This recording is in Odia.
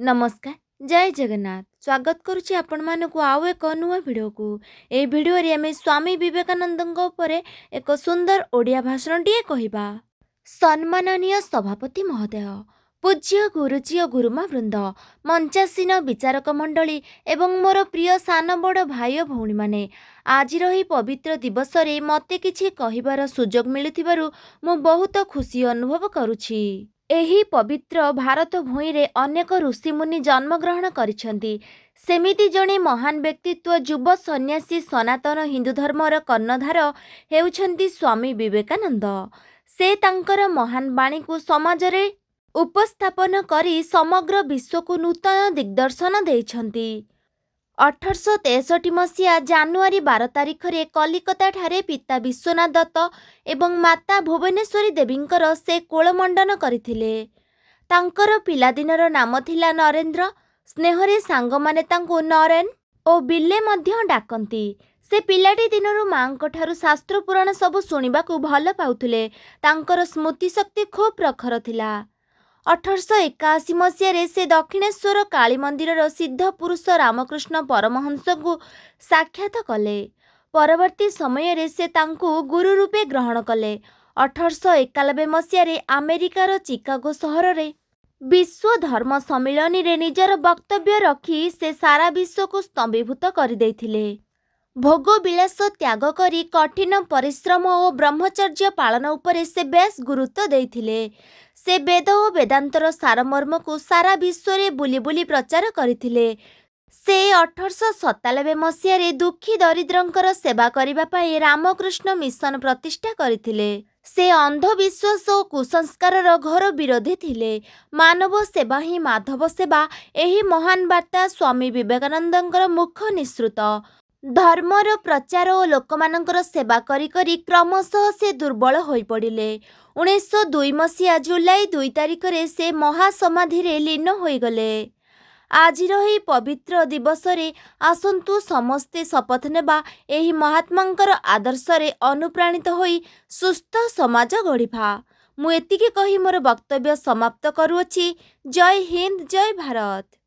ନମସ୍କାର, ଜୟ ଜଗନ୍ନାଥ। ସ୍ୱାଗତ କରୁଛି ଆପଣମାନଙ୍କୁ ଆଉ ଏକ ନୂଆ ଭିଡ଼ିଓକୁ। ଏହି ଭିଡ଼ିଓରେ ଆମେ ସ୍ୱାମୀ ବିବେକାନନ୍ଦଙ୍କ ଉପରେ ଏକ ସୁନ୍ଦର ଓଡ଼ିଆ ଭାଷଣଟିଏ କହିବା। ସମ୍ମାନନୀୟ ସଭାପତି ମହୋଦୟ, ପୂଜ୍ୟ ଗୁରୁଜୀ ଓ ଗୁରୁମା ବୃନ୍ଦ, ମଞ୍ଚାସୀନ ବିଚାରକ ମଣ୍ଡଳୀ ଏବଂ ମୋର ପ୍ରିୟ ସାନ ବଡ଼ ଭାଇ ଓ ଭଉଣୀମାନେ, ଆଜିର ଏହି ପବିତ୍ର ଦିବସରେ ମୋତେ କିଛି କହିବାର ସୁଯୋଗ ମିଳୁଥିବାରୁ ମୁଁ ବହୁତ ଖୁସି ଅନୁଭବ କରୁଛି। ଏହି ପବିତ୍ର ଭାରତ ଭୂଇଁରେ ଅନେକ ଋଷିମୁନି ଜନ୍ମଗ୍ରହଣ କରିଛନ୍ତି। ସେମିତି ଜଣେ ମହାନ ବ୍ୟକ୍ତିତ୍ୱ, ଯୁବ ସନ୍ନ୍ୟାସୀ, ସନାତନ ହିନ୍ଦୁ ଧର୍ମର କର୍ଣ୍ଣଧାର ହେଉଛନ୍ତି ସ୍ୱାମୀ ବିବେକାନନ୍ଦ। ସେ ତାଙ୍କର ମହାନ ବାଣୀକୁ ସମାଜରେ ଉପସ୍ଥାପନ କରି ସମଗ୍ର ବିଶ୍ୱକୁ ନୂତନ ଦିଗ୍ଦର୍ଶନ ଦେଇଛନ୍ତି। 1863 ମସିହା ଜାନୁଆରୀ 12 ତାରିଖରେ କଲିକତାଠାରେ ପିତା ବିଶ୍ୱନାଥ ଦତ୍ତ ଏବଂ ମାତା ଭୁବନେଶ୍ୱରୀ ଦେବୀଙ୍କର ସେ କୋଳମଣ୍ଡନ କରିଥିଲେ। ତାଙ୍କର ପିଲାଦିନର ନାମ ଥିଲା ନରେନ୍ଦ୍ର। ସ୍ନେହରେ ସାଙ୍ଗମାନେ ତାଙ୍କୁ ନରେନ୍ ଓ ବିଲେ ମଧ୍ୟ ଡାକନ୍ତି। ସେ ପିଲାଟି ଦିନରୁ ମାଆଙ୍କଠାରୁ ଶାସ୍ତ୍ର ପୁରାଣ ସବୁ ଶୁଣିବାକୁ ଭଲ ପାଉଥିଲେ। ତାଙ୍କର ସ୍ମୃତିଶକ୍ତି ଖୁବ୍ ପ୍ରଖର ଥିଲା। 1881 ମସିହାରେ ସେ ଦକ୍ଷିଣେଶ୍ୱର କାଳୀ ମନ୍ଦିରର ସିଦ୍ଧ ପୁରୁଷ ରାମକୃଷ୍ଣ ପରମହଂସଙ୍କୁ ସାକ୍ଷାତ କଲେ। ପରବର୍ତ୍ତୀ ସମୟରେ ସେ ତାଙ୍କୁ ଗୁରୁ ରୂପେ ଗ୍ରହଣ କଲେ। 1891 ମସିହାରେ ଆମେରିକାର ଚିକାଗୋ ସହରରେ ବିଶ୍ୱ ଧର୍ମ ସମ୍ମିଳନୀରେ ନିଜର ବକ୍ତବ୍ୟ ରଖି ସେ ସାରା ବିଶ୍ୱକୁ ସ୍ତମ୍ଭୀଭୂତ କରିଦେଇଥିଲେ। ଭୋଗ ବିଳାସ ତ୍ୟାଗ କରି କଠିନ ପରିଶ୍ରମ ଓ ବ୍ରହ୍ମଚର୍ଯ୍ୟ ପାଳନ ଉପରେ ସେ ବେଶ୍ ଗୁରୁତ୍ୱ ଦେଇଥିଲେ। ସେ ବେଦ ଓ ବେଦାନ୍ତର ସାରମର୍ମକୁ ସାରା ବିଶ୍ୱରେ ବୁଲି ବୁଲି ପ୍ରଚାର କରିଥିଲେ। ସେ 1897 ମସିହାରେ ଦୁଃଖୀ ଦରିଦ୍ରଙ୍କର ସେବା କରିବା ପାଇଁ ରାମକୃଷ୍ଣ ମିଶନ ପ୍ରତିଷ୍ଠା କରିଥିଲେ। ସେ ଅନ୍ଧବିଶ୍ୱାସ ଓ କୁସଂସ୍କାରର ଘୋର ବିରୋଧୀ ଥିଲେ। ମାନବ ସେବା ହିଁ ମାଧବ ସେବା, ଏହି ମହାନ ବାର୍ତ୍ତା ସ୍ୱାମୀ ବିବେକାନନ୍ଦଙ୍କର ମୁଖ ନିଃସୃତ। ଧର୍ମର ପ୍ରଚାର ଓ ଲୋକମାନଙ୍କର ସେବା କରି କରି କ୍ରମଶଃ ସେ ଦୁର୍ବଳ ହୋଇପଡ଼ିଲେ। 1902 ମସିହା ଜୁଲାଇ 2 ତାରିଖରେ ସେ ମହାସମାଧିରେ ଲୀନ ହୋଇଗଲେ। ଆଜିର ଏହି ପବିତ୍ର ଦିବସରେ ଆସନ୍ତୁ ସମସ୍ତେ ଶପଥ ନେବା, ଏହି ମହାତ୍ମାଙ୍କର ଆଦର୍ଶରେ ଅନୁପ୍ରାଣିତ ହୋଇ ସୁସ୍ଥ ସମାଜ ଗଢ଼ିବା। ମୁଁ ଏତିକି କହି ମୋର ବକ୍ତବ୍ୟ ସମାପ୍ତ କରୁଅଛି। ଜୟ ହିନ୍ଦ, ଜୟ ଭାରତ।